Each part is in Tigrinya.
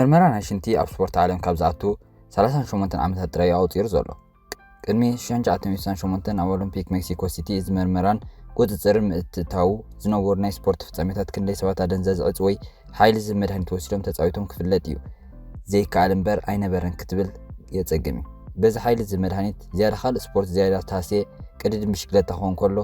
መርመራ ናይ ሽንቲ ኣብ ስፖርት ዓለም ካብ ዝኣቱ ሰላሳን ሸሞንተን ዓመታት ጥራይ ኣቑጺሩ ዘሎ። ቅድሚ ሽሕን ትሽዓተ ሚእትን ስሳን ሸሞንተን ኣብ ኦሎምፒክ ሜክሲኮ ሲቲ እዚ መርመራን ቁጽጽርን ምእትታዉ ዝነበሩ ናይ ስፖርት ፍጻሜታት ክንደይ ሰባት ኣደንዛዚ ዕጽ ወይ ሓይሊ ዝህብ መድሃኒት ወሲዶም ተጻዊቶም ክፍለጥ እዩ ዘይከኣል እምበር ኣይነበረን ክትብል የጸግም እዩ። በዚ ሓይሊ ዝህብ መድሃኒት ዝያዳ ካልእ ስፖርት ዝያዳ ታሴ ቅድድም ብሽክለታ ክኸውን ከሎ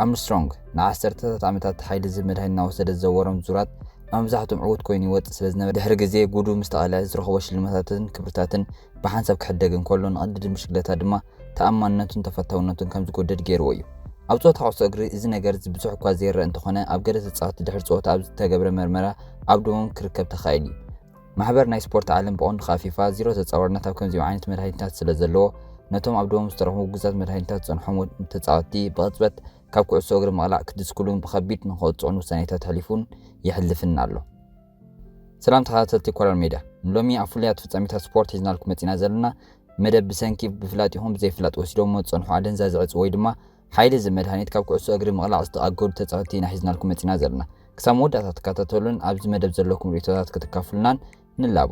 ኣርምስትሮንግ ንዓሰርተታት ዓመታት ሓይሊ ዝህብ መድሃኒት እናወሰደ ዝዘወሮም ዙራት ኣብ መብዛሕትኦም ዕዉት ኮይኑ ይወጽእ ስለ ዝነበረ ድሕሪ ግዜ ጉዱ ምስ ተቐልዐ ዝረኸቦ ሽልማታትን ክብርታትን ብሓንሳብ ክሕደግ እንከሎ ንቕድድም ብሽክለታ ድማ ተኣማንነቱን ተፈታውነቱን ከም ዝጎደድ ገይርዎ እዩ። ኣብ ጸወታ ኩዕሶ እግሪ እዚ ነገር እዚ ብዙሕ እኳ ዘይረአ እንተኾነ ኣብ ገለ ተጻወትቲ ድሕሪ ጸወታ ኣብ ዝተገብረ መርመራ ኣብ ደሞም ክርከብ ተኻኢሉ እዩ። ማሕበር ናይ ስፖርት ዓለም ብቐንዱ ከኣ ፊፋ ዚሮ ተጻዋርነት ኣብ ከምዚኦም ዓይነት መድሃኒታት ስለ ዘለዎ ነቶም ኣብ ደሞም ዝተረኽቡ ግዙኣት መድሃኒታት ዝጸንሖም ተጻወትቲ ብቕጽበት ካብ ኩዕሶ እግሪ ምቕላዕ ክድስክሉን ብኸቢድ ንኽቕጽዑን ውሳኔታት ኣሕሊፉን የሕልፍን ኣሎ። ሰላም ተኸታተልቲ ኮራል ሜድያ፣ ንሎሚ ኣብ ፍሉያት ፍጻሜታት ስፖርት ሒዝናልኩም መጺና ዘለና መደብ ብሰንኪ ብፍላጥ ይኹን ብዘይፍላጥ ወሲዶሞ ዝጸንሑ ኣደንዛዚ ዕጽ ወይ ድማ ሓይሊ ዝህብ መድሃኒት ካብ ኩዕሶ እግሪ ምቕላዕ ዝተኣገዱ ተጻወትቲ ኢና ሒዝናልኩም መጺና ዘለና። ክሳብ መወዳእታ ክትከታተሉን ኣብዚ መደብ ዘለኩም ርእይቶታት ክትካፍሉናን ንላቦ።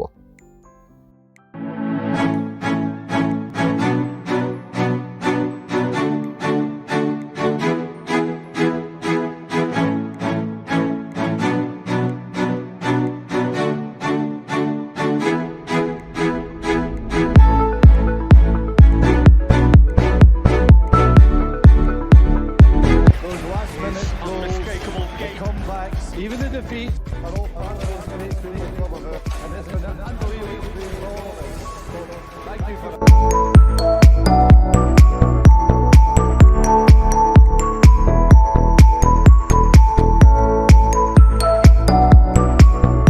Those last minute goals, the comebacks, even the defeat are all part of those great feelings of it. And it's been an unbelievable performance. Thank you for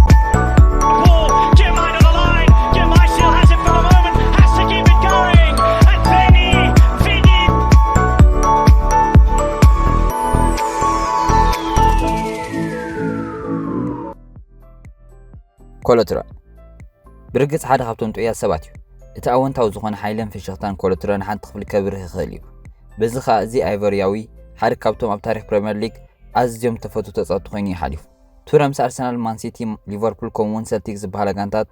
Ball, Jemai on the line. Jemai still has it for the moment, has to keep it going. And Benny Fidi. ኮለትራ ብርግጽ ሓደ ካብቶም ጥዑያት ሰባት እዩ። እቲ ኣወንታዊ ዝኾነ ሓይልን ፍሽኽታን ኮለትራ ንሓንቲ ክፍሊ ከብርህ ይኽእል እዩ። በዚ ኸኣ እዚ ኣይቨርያዊ ሓደ ካብቶም ኣብ ታሪኽ ፕሪምየር ሊግ ኣዝዮም ዝተፈትዉ ተጻወትቲ ኮይኑ እዩ ሓሊፉ። ቱረ ምስ ኣርሰናል፣ ማን ሲቲ፣ ሊቨርፑል ከምኡውን ሰልቲክ ዝበሃላ ጋንታት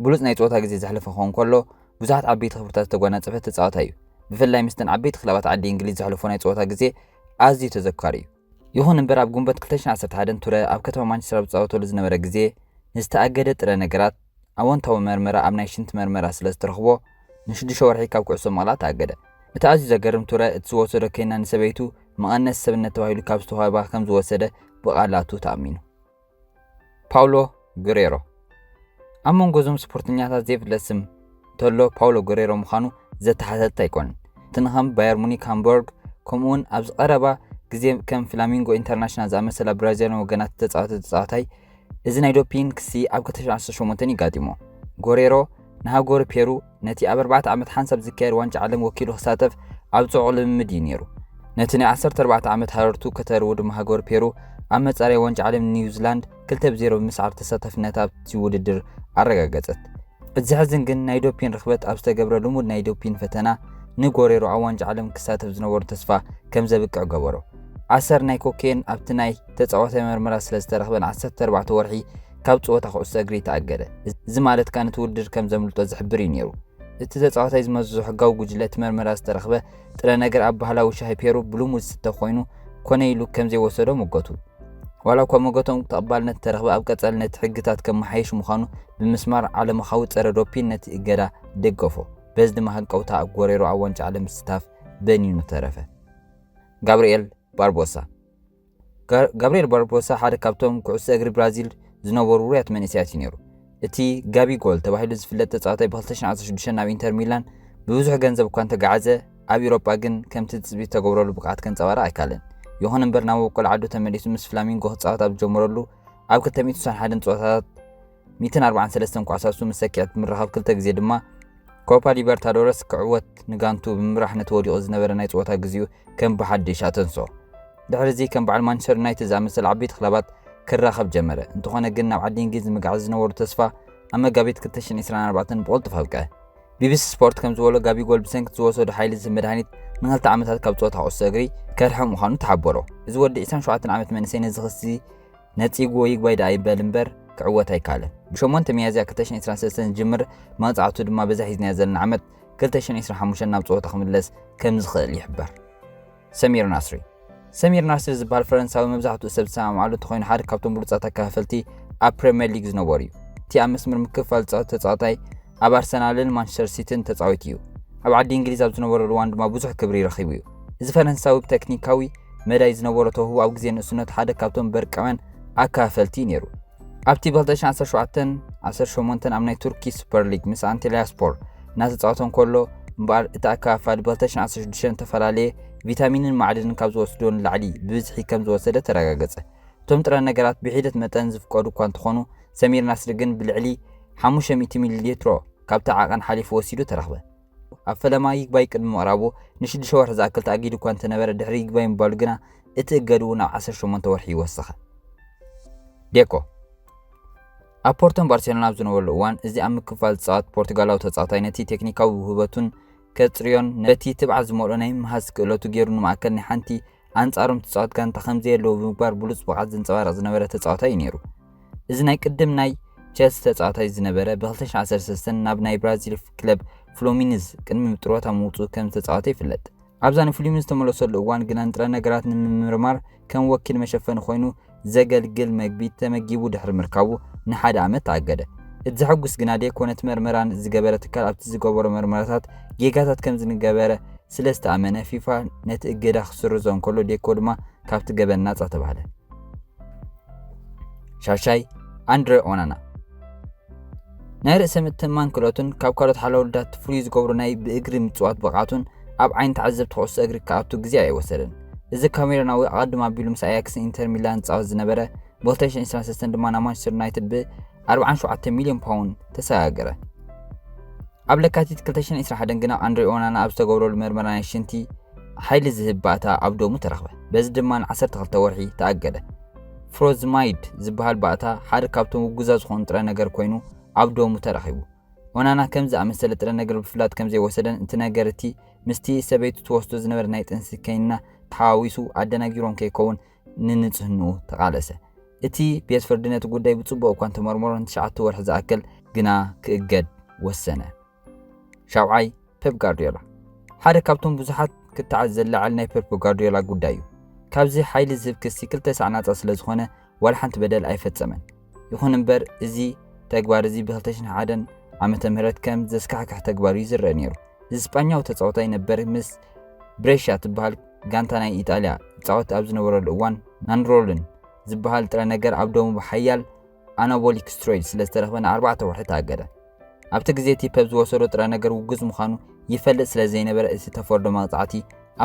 ብሉጽ ናይ ጸወታ ግዜ ዘሕለፈ ክኸውን ከሎ ብዙሓት ዓበይቲ ክብርታት ዝተጓናጸፈ ተጻዋታይ እዩ። ብፍላይ ምስተን ዓበይቲ ክለባት ዓዲ እንግሊዝ ዘሕለፎ ናይ ጸወታ ግዜ ኣዝዩ ተዘካሪ እዩ። ይኹን እምበር ኣብ ግንቦት ክልተ ሽሕን ዓሰርተ ሓደን ቱረ ኣብ ከተማ ማንቸስተር ኣብ ዝጻወተሉ ዝነበረ ግዜ ንዝተኣገደ ጥረ ነገራት ኣወንታዊ መርመራ ኣብ ናይ ሽንቲ መርመራ ስለ ዝተረኽቦ ንሽዱሽተ ወርሒ ካብ ኩዕሶ ምቕላዕ ተኣገደ። እቲ ኣዝዩ ዘገርም ቱረ እቲ ዝወሰዶ ኬና ንሰበይቱ መቐነሲ ሰብነት ተባሂሉ ካብ ዝተዋህባ ከም ዝወሰደ ብቓላቱ ተኣሚኑ። ፓውሎ ጉሬሮ ኣብ መንጎ እዞም ስፖርተኛታት ዘይፍለጥ ስም እንተሎ ፓውሎ ጉሬሮ ምዃኑ ዘተሓተተ ኣይኮነን። እቲ ንኸም ባየር ሙኒክ ሃምቡርግ ከምኡውን ኣብዚ ቀረባ ግዜ ከም ፍላሚንጎ ኢንተርናሽናል ዝኣመሰላ ብራዚላውያን ወገናት ዝተጻወተ ተጻዋታይ እዚ ናይ ዶፒን ክሲ ኣብ ክልተ ሽሕን ዓሰርተ ሸሞንተን ይጋጢሞ። ጎሬሮ ንሃገሩ ፔሩ ነቲ ኣብ ኣርባዕተ ዓመት ሓንሳብ ዝካየድ ዋንጫ ዓለም ወኪሉ ክሳተፍ ኣብ ጽዑቕ ልምምድ እዩ ነይሩ። ነቲ ናይ ዓሰርተ ኣርባዕተ ዓመት ሃረርቱ ከተርቡ ድማ ሃገሩ ፔሩ ኣብ መጻረይ ዋንጫ ዓለም ኒውዚላንድ ክልተ ብ ዜሮ ብምስዓር ተሳታፍነታ ኣብቲ ውድድር ኣረጋገጸት። እቲ ዘሕዝን ግን ናይ ዶፒን ርኽበት ኣብ ዝተገብረ ልሙድ ናይ ዶፒን ፈተና ንጎሬሮ ኣብ ዋንጫ ዓለም ክሳተፍ ዝነበሮ ተስፋ ከም ዘብቅዕ ገበሮ። ኣሰር ናይ ኮኬን ኣብቲ ናይ ተጻዋታይ መርመራ ስለ ዝተረኽበ ን ዓሰርተ ኣርባዕተ ወርሒ ካብ ጸወታ ኩዕሶ እግሪ ተኣገደ። እዚ ማለት ከኣ ነቲ ውድድር ከም ዘምልጦ ዝሕብር እዩ ነይሩ። እቲ ተጻዋታይ ዝመዘዞ ሕጋዊ ጉጅለ እቲ መርመራ ዝተረኽበ ጥረ ነገር ኣብ ባህላዊ ሻሂ ፔሩ ብልሙድ ዝስተ ኮይኑ ኮነ ኢሉ ከም ዘይወሰዶ መገቱ። ዋላ እኳ መገቶም ተቐባልነት እንተረኽበ ኣብ ቀጻሊ ነቲ ሕግታት ከመሓይሽ ምዃኑ ብምስማር ዓለምኻዊ ጸረ ዶፒን ነቲ እገዳ ደገፎ። በዚ ድማ ሃንቀውታ ኣብ ጎሬሮ ኣብ ዋንጫ ዓለም ምስታፍ በኒኑ ተረፈ። ጋብርኤል ባርቦሳ ጋብርኤል ባርቦሳ ሓደ ካብቶም ኩዕሶ እግሪ ብራዚል ዝነበሩ ውሩያት መንእሰያት እዩ ነይሩ። እቲ ጋቢ ጎል ተባሂሉ ዝፍለጥ ተጻዋታይ ብ ክልተ ሽሕን ዓሰርተ ሽዱሽተን ናብ ኢንተር ሚላን ብብዙሕ ገንዘብ እኳ እንተጋዓዘ ኣብ ኢሮጳ ግን ከምቲ ትጽቢት ዝተገብረሉ ብቕዓት ከንጸባርቕ ኣይካለን። ይኹን እምበር ናብ መበቆል ዓዱ ተመሊሱ ምስ ፍላሚንጎ ክጻወት ኣብ ዝጀመረሉ ኣብ ክልተ ሚእትን ስሳን ሓደን ጸወታታት ሚእትን ኣርባዓን ሰለስተን ኳሳሱ ምስ ሰኪዐት ብምርኻብ ክልተ ግዜ ድማ ኮፓ ሊበርታዶረስ ክዕወት ንጋንቱ ብምምራሕ ነቲ ወዲቑ ዝነበረ ናይ ጸወታ ግዜኡ ከም ብሓድሽ ኣተንስኦ። ድሕሪ እዚ ከም በዓል ማንቸስተር ዩናይትድ ዝኣመሰለ ዓበይቲ ክለባት ክራኸብ ጀመረ። እንተኾነ ግን ናብ ዓዲ እንግሊዝ ንምግዓዝ ዝነበሩ ተስፋ ኣብ መጋቢት ክልተ ሽሕን ዕስራን ኣርባዕተን ብቕልጡፍ ኣብቅዐ። ቢቢሲ ስፖርት ከም ዝበሎ ጋቢ ጎል ብሰንኪ ዝወሰዶ ሓይሊ ዝህብ መድሃኒት ንክልተ ዓመታት ካብ ጸወታ ኩዕሶ እግሪ ከርሕቕ ምዃኑ ተሓበሮ። እዚ ወዲ ዕስራን ሸውዓተን ዓመት መንእሰይ ነዚ ክሲ ነጺግዎ ይግባይ ደኣ ይበል እምበር ክዕወት ኣይከኣለን። ብ8 ሚያዝያ ክልተ ሽሕን ዕስራን ሰለስተን ዝጅምር መቕጻዕቱ ድማ በዛ ሒዝናያ ዘለና ዓመት ክልተ ሽሕን ዕስራን ሓሙሽተን ናብ ጸወታ ክምለስ ከም ዝኽእል ይሕበር። ሰሚር ናስሪ። ሰሚር ናስሪ ዝበሃል ፈረንሳዊ መብዛሕትኡ ሰብ ዝሰማምዓሉ እንተኾይኑ፣ ሓደ ካብቶም ብሉጻት ኣከፋፈልቲ ኣብ ፕሪምየር ሊግ ዝነበሩ እዩ። እቲ ኣብ መስመር ምክፍፋል ዝጻወት ተጻዋታይ ኣብ ኣርሰናልን ማንቸስተር ሲቲን ተጻዊቱ እዩ። ኣብ ዓዲ እንግሊዝ ኣብ ዝነበረሉ እዋን ድማ ብዙሕ ክብሪ ረኺቡ እዩ። እዚ ፈረንሳዊ ብቴክኒካዊ መዳይ ዝነበሮ ተውህቦ ኣብ ግዜ ንእስነቱ ሓደ ካብቶም በርቃውያን ኣከፋፈልቲ እዩ ነይሩ። ኣብቲ ብ2017-18 ኣብ ናይ ቱርኪ ሱፐር ሊግ ምስ ኣንታልያ ስፖር እናተጻወተ እንከሎ እምበኣር፣ እቲ ኣከፋፋሊ ብ2016 ዝተፈላለየ ቪታሚንን ማዕድንን ካብ ዝወስዶ ንላዕሊ ብብዝሒ ከም ዝወሰደ ተረጋገጸ። እቶም ጥረ ነገራት ብሒደት መጠን ዝፍቀዱ እኳ እንተኾኑ፣ ሰሚር ናስሪ ግን ብልዕሊ ሓሙሽተ ሚእቲ ሚሊ ሊትሮ ካብቲ ዓቐን ሓሊፉ ወሲዱ ተረኽበ። ኣብ ፈለማ ይግባይ ቅድሚ ምቕራቡ ንሽዱሽተ ወርሒ ዝኣክል ተኣጊዱ እኳ እንተነበረ፣ ድሕሪ ይግባይ ምባሉ ግና እቲ እገድኡ ናብ ዓሰርተ ሸሞንተ ወርሒ ይወሰኸ። ዴኮ። ኣብ ፖርቶን ባርሴሎና ኣብ ዝነበረሉ እዋን፣ እዚ ኣብ ምክፋል ዝጻወት ፖርቱጋላዊ ተጻዋታይ ነቲ ቴክኒካዊ ውህበቱን ከጽርዮን ነቲ ትብዓት ዝመልኦ ናይ ምምሃዝ ክእለቱ ገይሩ ንማእከል ናይ ሓንቲ ኣንጻሮም ትጻወት ጋንታ ከም ዘየለዎ ብምግባር ብሉጽ ብቕዓት ዘንጸባርቕ ዝነበረ ተጻዋታይ እዩ ነይሩ። እዚ ናይ ቅድም ናይ ቸልሲ ተጻዋታይ ዝነበረ ብ2013 ናብ ናይ ብራዚል ክለብ ፍሉሚንዝ ቅድሚ ጥሮታ ምውጽኡ ከም ዝተጻወተ ይፍለጥ። ኣብዛ ንፍሉሚንዝ ዝተመለሰሉ እዋን ግና ንጥረ ነገራት ንምምርማር ከም ወኪል መሸፈኒ ኮይኑ ዘገልግል መግቢ ተመጊቡ ድሕሪ ምርካቡ ንሓደ ዓመት ተኣገደ። እቲ ዘሐጉስ ግና ዴኮ ነቲ መርመራ ዝገበረ ትካል ኣብቲ ዝገበሮ መርመራታት ጌጋታት ከም ዝገበረ ስለ ዝተኣመነ ፊፋ ነቲ እገዳ ክስርዞ እንከሎ ዴኮ ድማ ካብቲ ገበን ናጻ ተባህለ። ሻሻይ ኣንድሬ ኦናና ናይ ርእሰ ምትእምማን ክእለቱን ካብ ካልኦት ሓለውልዳት ፍሉይ ዝገብሮ ናይ ብእግሪ ምጽዋት ብቕዓቱን ኣብ ዓይኒ ተዓዘብቲ ኩዕሶ እግሪ ክኣቱ ግዜ ኣይወሰደን። እዚ ካሜሮናዊ ኣቐድም ኣቢሉ ምስ ኣያክስን ኢንተር ሚላን ዝጻወት ዝነበረ፣ ብ2023 ድማ ናብ ማንቸስተር ዩናይትድ ብ47 ሚልዮን ፓውንድ ተሰጋገረ። ኣብ ለካቲት ክልተ ሽሕን ዕስራን ሓደን ግና ኣንድሬ ኦናና ኣብ ዝተገብረሉ መርመራ ናይ ሽንቲ ሓይሊ ዝህብ ባእታ ኣብ ደሙ ተረኽበ። በዚ ድማ ን12 ወርሒ ተኣገደ። ፍሮዝማይድ ዝበሃል ባእታ ሓደ ካብቶም ውጉዛት ዝኾኑ ጥረ ነገር ኮይኑ ኣብ ደሙ ተረኺቡ። ኦናና ከምዚ ዝኣመሰለ ጥረ ነገር ብፍላጥ ከም ዘይወሰደን እቲ ነገር እቲ ምስቲ ሰበይቱ ትወስዶ ዝነበረ ናይ ጥንሲ ከይና ተሓዋዊሱ ኣደናጊሮም ከይከውን ንንጽህንኡ ተቓለሰ። እቲ ቤት ፍርዲ ነቲ ጉዳይ ብጽቡቕ እኳ እንተመርመሮ ንትሽዓተ ወርሒ ዝኣክል ግና ክእገድ ወሰነ። ሻውዓይ ፔፕ ጋርዲዮላ ሓደ ካብቶም ብዙሓት ክትዓዝ ዝለዓል ናይ ፔፕ ጋርዲዮላ ጉዳይ እዩ። ካብዚ ሓይሊ ዝህብ ክሲ ክልተ ሳዕ ናጻ ስለ ዝኾነ ዋላ ሓንቲ በደል ኣይፈጸመን። ይኹን እምበር እዚ ተግባር እዚ ብ2001 ዓመተ ምህረት ከም ዘስካሕክሕ ተግባር እዩ ዝረአ ነይሩ። እዚ ስጳኛዊ ተጻዋታይ ነበር ምስ ብሬሽያ ትበሃል ጋንታ ናይ ኢጣልያ ይጻወት ኣብ ዝነበረሉ እዋን ናንድሮልን ዝበሃል ጥረ ነገር ኣብ ደሙ ብሓያል ኣናቦሊክ ስትሮይድ ስለ ዝተረኽበ ንኣርባዕተ ወርሒ ተኣገደ። ኣብቲ ግዜ እቲ ፔፕ ዝወሰዶ ጥረ ነገር ውጉዝ ምዃኑ ይፈልጥ ስለ ዘይነበረ እቲ ተፈርዶ መቕጻዕቲ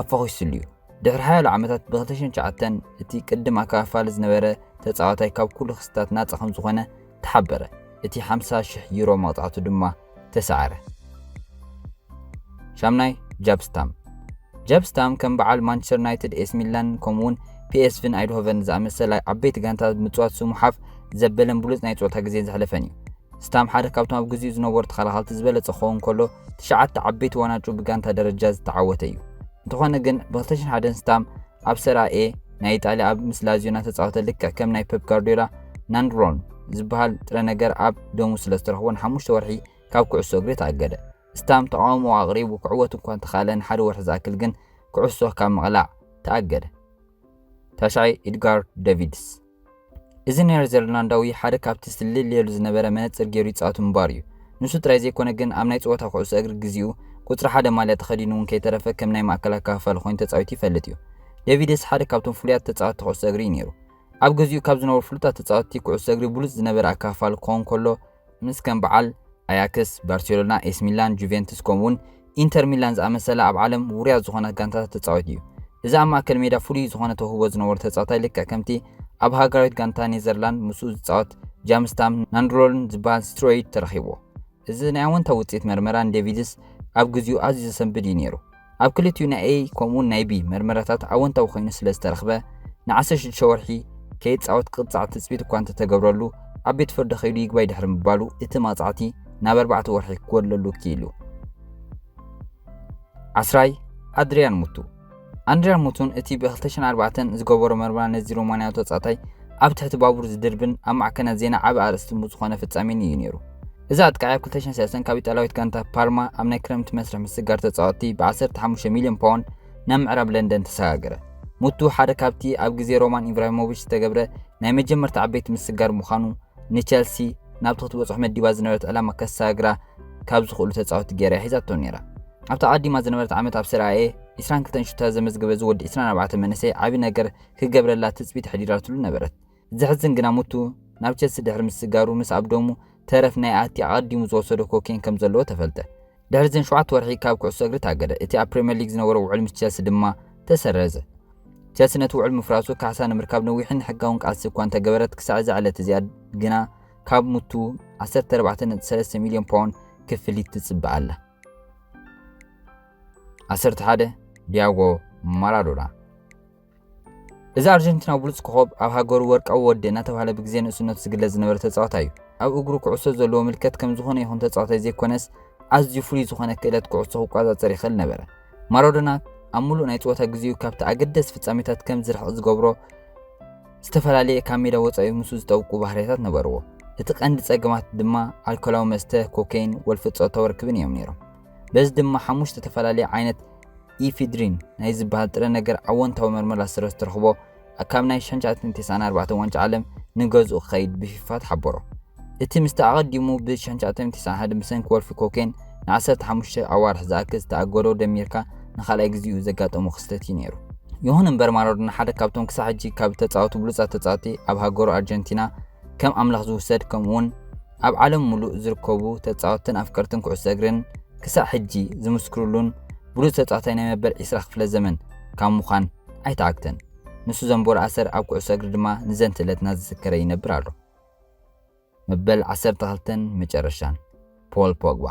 ኣፋኺሱሉ እዩ። ድሕሪ ሓያሎ ዓመታት ብ2009 እቲ ቅድም ኣከፋፋሊ ዝነበረ ተጻዋታይ ካብ ኩሉ ክስታት ናጻ ከም ዝኾነ ተሓበረ። እቲ ሓምሳ ሽሕ ዩሮ መቕጻዕቱ ድማ ተሰዓረ። ሻምናይ ጃብ ስታም። ጃብ ስታም ከም በዓል ማንቸስተር ዩናይትድ፣ ኤስ ሚላን ከምኡውን ፒኤስቪን ኣይድሆቨን ዝኣመሰላ ዓበይቲ ጋንታት ብምጽዋት ስሙ ሓፍ ዘበለን ብሉጽ ናይ ጸወታ ግዜን ዘሕለፈን እዩ። ስታም ሓደ ካብቶም ኣብ ግዚኡ ዝነበሩ ተኸላኸልቲ ዝበለጸ ክኸውን ከሎ ትሽዓተ ዓበይቲ ዋናጩ ብጋንታ ደረጃ ዝተዓወተ እዩ። እንተኾነ ግን ብ2001 ስታም ኣብ ሰራ ኤ ናይ ኢጣልያ ኣብ ምስ ላዚዮ እናተጻወተ ልክዕ ከም ናይ ፔፕ ጋርዲዮላ ናንድሮን ዝበሃል ጥረ ነገር ኣብ ደሙ ስለ ዝተረኽቦ ንሓሙሽተ ወርሒ ካብ ኩዕሶ እግሪ ተኣገደ። ስታም ተቓውሞ ኣቕሪቡ ክዕወት እኳ እንተኻለ ንሓደ ወርሒ ዝኣክል ግን ኩዕሶ ካብ ምቕላዕ ተኣገደ። ታሽዓይ ኢድጋር ዴቪድስ። እዚ ኔዘርላንዳዊ ሓደ ካብቲ ስልል ኢሉ ዝነበረ መነጽር ገይሩ ይጻወት ምንባሩ እዩ። ንሱ ጥራይ ዘይኮነ ግን ኣብ ናይ ጸወታ ኩዕሶ እግሪ ግዚኡ ቁጽሪ ሓደ ማልያ ተኸዲኑ እውን ከይተረፈ ከም ናይ ማእከል ኣከፋፋሊ ኮይኑ ተጻዊቱ ይፈልጥ እዩ። ዴቪድስ ሓደ ካብቶም ፍሉያት ተጻወትቲ ኩዕሶ እግሪ እዩ ነይሩ። ኣብ ግዚኡ ካብ ዝነበሩ ፍሉጣት ተጻወትቲ ኩዕሶ እግሪ ብሉጽ ዝነበረ ኣከፋፋሊ ክኸውን ከሎ ምስ ከም በዓል ኣያክስ፣ ባርሴሎና፣ ኤስ ሚላን፣ ጁቬንቱስ ከምኡውን ኢንተር ሚላን ዝኣመሰላ ኣብ ዓለም ውሩያት ዝኾና ጋንታታት ተጻዋቲ እዩ። እዚ ኣብ ማእከል ሜዳ ፍሉይ ዝኾነ ተውህቦ ዝነበሮ ተጻዋታይ ልክዕ ከምቲ ኣብ ሃገራዊት ጋንታ ኔዘርላንድ ምስኡ ዝጻወት ጃምስታም ናንድሮልን ዝበሃል ስትሮይድ ተረኺብዎ። እዚ ናይ ኣወንታዊ ውጽኢት መርመራ ንዴቪድስ ኣብ ግዚኡ ኣዝዩ ዘሰንብድ እዩ ነይሩ። ኣብ ክልቲኡ ናይ ኤ ከምኡውን ናይ ቢ መርመራታት ኣወንታዊ ኮይኑ ስለ ዝተረኽበ ንዓሰርተ ሽዱሽተ ወርሒ ከይጻወት ቅጻዕ ትጽቢት እኳ እንተተገብረሉ ኣብ ቤት ፍርዲ ከይዱ ይግባይ ድሕሪ ምባሉ እቲ መቕጻዕቲ ናብ ኣርባዕተ ወርሒ ክጎድለሉ ክኢሉ። ዓስራይ ኣድሪያን ሙቱ። ኣድሪያን ሙቱን እቲ ብ2004 ዝገበሮ መርመራ ነዚ ሮማንያዊ ተጻዋታይ ኣብ ትሕቲ ባቡር ዝድርብን ኣብ ማዕከናት ዜና ዓቢ ኣርእስቲ ዝኾነ ፍጻሜን እዩ ነይሩ። እዚ ኣጥቃዒ ኣብ ክልተ ሽሕን ሰለስተን ካብ ኢጣልያዊት ጋንታ ፓርማ ኣብ ናይ ክረምቲ መስርሕ ምስጋር ተጻወትቲ ብ15 ሚልዮን ፓውንድ ናብ ምዕራብ ለንደን ተሰጋገረ። ሙቱ ሓደ ካብቲ ኣብ ግዜ ሮማን ኢብራሂሞቪች ዝተገብረ ናይ መጀመርታ ዓበይቲ ምስጋር ምዃኑ ንቸልሲ ናብቲ ክትበጽሖ መዲባ ዝነበረት ዕላማ ከሰጋግራ ካብ ዝኽእሉ ተጻወትቲ ገይራ ሒዛቶ ነይራ። ኣብታ ኣቐዲማ ዝነበረት ዓመት ኣብ ሰሪኣ ኤ 22 ሹታ ዘመዝገበ ዝወዲ 24 መንእሰይ ዓቢ ነገር ክገብረላ ትጽቢት ኣሕዲራትሉ ነበረት። ዘሕዝን ግና ሙቱ ናብ ቸልሲ ድሕሪ ምስጋሩ ምስ ኣብ ደሙ ተረፍ ናይ ኣቲ ኣቐዲሙ ዝወሰዶ ኮኬን ከም ዘለዎ ተፈልጠ። ድሕሪ ዘን ሸውዓተ ወርሒ ካብ ኩዕሶ እግሪ ታገደ። እቲ ኣብ ፕሪምየር ሊግ ዝነበሮ ውዕል ምስ ቸልሲ ድማ ተሰረዘ። ቸልሲ ነቲ ውዕል ምፍራሱ ካሕሳ ንምርካብ ነዊሕን ሕጋውን ቃልሲ እኳ እንተገበረት ክሳዕ እዛ ዕለት እዚኣ ግና ካብ ሙቱ 14.3 ሚልዮን ፓውንድ ክፍሊት ትጽበ ኣላ። 11 ዲያጎ ማራዶና። እዚ ኣርጀንቲናዊ ብሉጽ ኮኸብ ኣብ ሃገሩ ወርቃዊ ወዲ እናተባህለ ብግዜ ንእስነቱ ዝግለጽ ዝነበረ ተጻዋታይ እዩ። ኣብ እግሩ ኩዕሶ ዘለዎ ምልከት ከም ዝኾነ ይኹን ተጻዋታይ ዘይኮነስ ኣዝዩ ፍሉይ ዝኾነ ክእለት ኩዕሶ ክቋጻጸር ይኽእል ነበረ። ማራዶና ኣብ ምሉእ ናይ ጸወታ ግዜኡ ካብቲ ኣገደሲ ፍጻሜታት ከም ዝርሕቕ ዝገብሮ ዝተፈላለየ ካብ ሜዳ ወጻኢ ምስኡ ዝጠብቁ ባህርያታት ነበርዎ። እቲ ቀንዲ ጸገማት ድማ ኣልኮላዊ መስተ፣ ኮኬይን፣ ወልፊ ጾታዊ ርክብን እዮም ነይሮም። በዚ ድማ ሓሙሽተ ዝተፈላለየ ዓይነት ኢፊድሪን ናይ ዝበሃል ጥረ ነገር ኣወንታዊ መርመራ ስረ ዝተረኽቦ ካብ ናይ 1994 ዋንጫ ዓለም ንገዝኡ ክኸይድ ብፊፋ ተሓበሮ። እቲ ምስቲ ኣቐዲሙ ብ1991 ብሰንኪ ወልፊ ኮኬን ን15 ኣዋርሕ ዝኣክል ዝተኣገዶ ደሚርካ ንኻልኣይ ግዜኡ ዘጋጠሞ ክስተት እዩ ነይሩ። ይኹን እምበር ማራዶና ሓደ ካብቶም ክሳዕ ሕጂ ካብ ተጻወቱ ብሉጻት ተጻወቲ ኣብ ሃገሩ ኣርጀንቲና ከም ኣምላኽ ዝውሰድ ከምኡውን ኣብ ዓለም ሙሉእ ዝርከቡ ተጻወትን ኣፍቀርትን ኩዕሶ እግርን ክሳዕ ሕጂ ዝምስክሩሉን ብሉጽ ተጻዋታይ ናይ መበል 20 ክፍለ ዘመን ካብ ምዃን ኣይተዓግተን። ንሱ ዘንበሮ ኣሰር ኣብ ኩዕሶ እግሪ ድማ ንዘንትእለትና ዝዝከረ ይነብር ኣሎ። መበል 12ን መጨረሻን ፖል ፖግባ።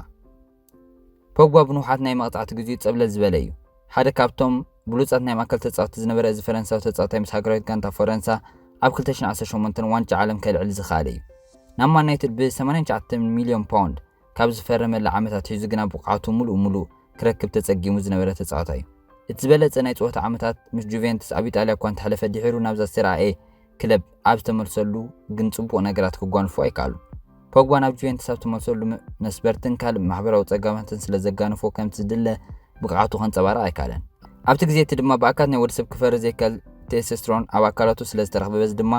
ፖግባ ብንውሓት ናይ መቕጻዕቲ ግዜኡ ጸብለል ዝበለ እዩ። ሓደ ካብቶም ብሉጻት ናይ ማእከል ተጻወቲ ዝነበረ እዚ ፈረንሳዊ ተጻዋታይ ምስ ሃገራዊት ጋንታ ፈረንሳ ኣብ 2018 ዋንጫ ዓለም ከልዕል ዝኸኣለ እዩ። ናብ ማን ዩናይትድ ብ89 ሚልዮን ፓውንድ ካብ ዝፈረመላ ዓመታት ሒዙ ግና ብቕዓቱ ምሉእ ምሉእ ክረክብ ተጸጊሙ ዝነበረ ተጻዋታይ እዩ። እቲ ዝበለጸ ናይ ጸወታ ዓመታት ምስ ጁቬንቱስ ኣብ ኢጣልያ እኳ እንተሕለፈ ድሒሩ ናብዛ ሴራ ኤ ክለብ ኣብ ዝተመልሰሉ ግን ጽቡቕ ነገራት ክጓንፎ ኣይከኣሉ። ፖግባ ናብ ጁቬንቱስ ኣብ ዝተመልሰሉ ም- መስበርትን ካልእ ማሕበራዊ ጸገማትን ስለ ዘጋንፎ ከምቲ ዝድለ ብቕዓቱ ከንጸባርቕ ኣይከኣለን። ኣብቲ ግዜ እቲ ድማ ብኣካት ናይ ወዲ ሰብ ክፈሪ ዘይከል ቴስቴስትሮን ኣብ ኣካላቱ ስለ ዝተረኽበ በዚ ድማ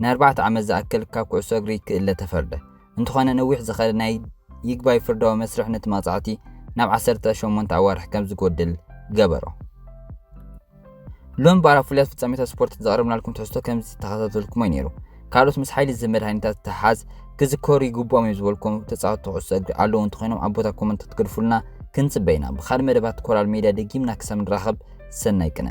ንኣርባዕተ ዓመት ዝኣክል ካብ ኩዕሶ እግሪ ክእለ ተፈርደ። እንተኾነ ነዊሕ ዝኸደ ናይ ይግባይ ፍርዳዊ መስርሕ ነቲ መቕጻዕቲ ናብ 18 ኣዋርሕ ከም ዝጎድል ገበሮ። ሎም ባራ ፍሉያት ፍጻሜታት ስፖርት ዘቕረብናልኩም ትሕዝቶ ከምዚ ተኸታተልኩሞ ነይሩ። ካልኦት ምስ ሓይሊ ዝህብ መድሃኒታት ተሓዝ ክዝከሩ ይግብኦም እዮም ዝበልኩም ተጻወትቲ ኩዕሶ እግሪ ኣለዉ እንተኾይኖም ኣብ ቦታ ኮመንት ክትገድፉልና ክንጽበ ኢና። ብኻልእ መደባት ኮራል ሜድያ ደጊምና ክሳብ ንራኸብ ሰናይ ቅነ።